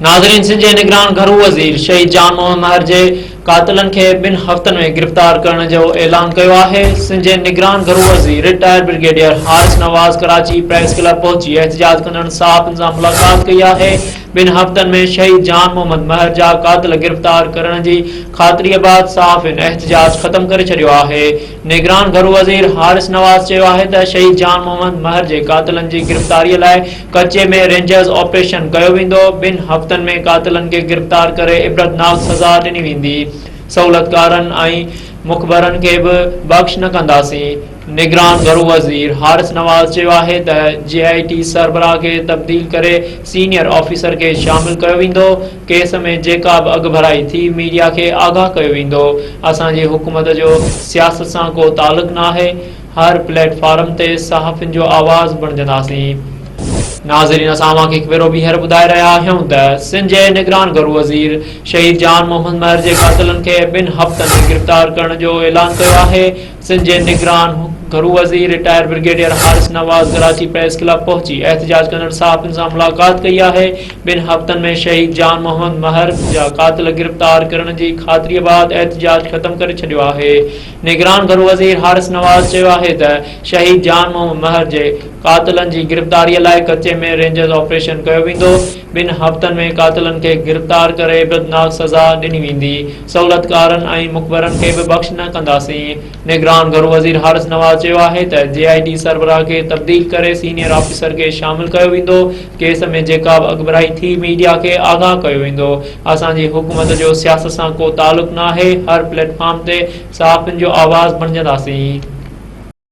ناظرين سنڌ جي نگران گهرو وزير شهيد جان محمد مهر جي قاتلن کي ٻن هفتن ۾ گرفتار ڪرڻ جو اعلان ڪيو آهي. سنڌ جي نگران گهرو وزير retired brigadier Haris Nawaz Karachi press club پهچي احتجاج ڪندڙن صحافين سان ملاقات ڪئي آهي. ٻن هفتن ۾ شهيد جان محمد مهر جا قاتل گرفتار ڪرڻ جي خاطري بعد صحافين احتجاج ختم ڪري ڇڏيو آهي. نگران گهرو وزير حارث نواز چيو آهي ته شهيد جان محمد مهر جي قاتلن جي گرفتاري لاء ڪچي ۾ رينجرز آپريشن ڪيو ويندو، ٻن هفتن ۾ قاتلن کي گرفتار ڪري عبرتناڪ سزا ڏني ويندي، سهولتڪارن ۽ مخبرن کي به بخش نه ڪنداسين. نگران گهرو وزير حارث نواز چيو آهي ته جي آء ٽي سربراهه کي تبديل ڪري سينيئر آفيسر کي شامل ڪيو ويندو، ڪيس ۾ جيڪا به اڳڀرائي ٿي ميڊيا کي آگاهه ڪيو ويندو، اسان جي حڪومت جو سياست سان ڪو تعلق ناهي، هر پليٽ فارم تي صحافين جو آواز بڻجنداسين. ناظرين اسان اوهان کي هڪ ڀيرو ٻيهر ٻڌائي رهيا آهيون ته سنڌ جي نگران گهرو وزير شهيد جان محمد مهر جي قاتلن کي ٻن هفتن ۾ گرفتار ڪرڻ جو اعلان ڪيو آهي سنڌ جي نگران گهرو وزير retired brigadier Haris Nawaz Karachi press club پهچي احتجاج ڪندڙ صحافين سان ملاقات ڪئي آهي ٻن هفتن ۾ شهيد جان محمد مهر جا قاتل گرفتار ڪرڻ جي خاطري بعد احتجاج ختم ڪري ڇڏيو آهي نگران گهرو وزير حارث نواز چيو آهي ته شهيد جان محمد مهر جي قاتلن جي گرفتاري لاء ڪچي ۾ رينجرز آپريشن ڪيو ويندو، ٻن هفتن ۾ قاتلن کي گرفتار ڪري عبرتناڪ سزا ڏني ويندي، سهولتڪارن ۽ مخبرن کي به بخش نه ڪنداسين. نگران گهرو وزير حارث نواز چيو آهي ته جي آء ٽي سربراهه کي تبديل ڪري سينيئر آفيسر کي شامل ڪيو ويندو، ڪيس ۾ جيڪا به اڳڀرائي ٿي ميڊيا کي آگاهه ڪيو ويندو. اسان جي حڪومت جو سياست سان ڪو تعلق ناهي، هر پليٽ فارم تي صحافين جو آواز بڻجنداسين.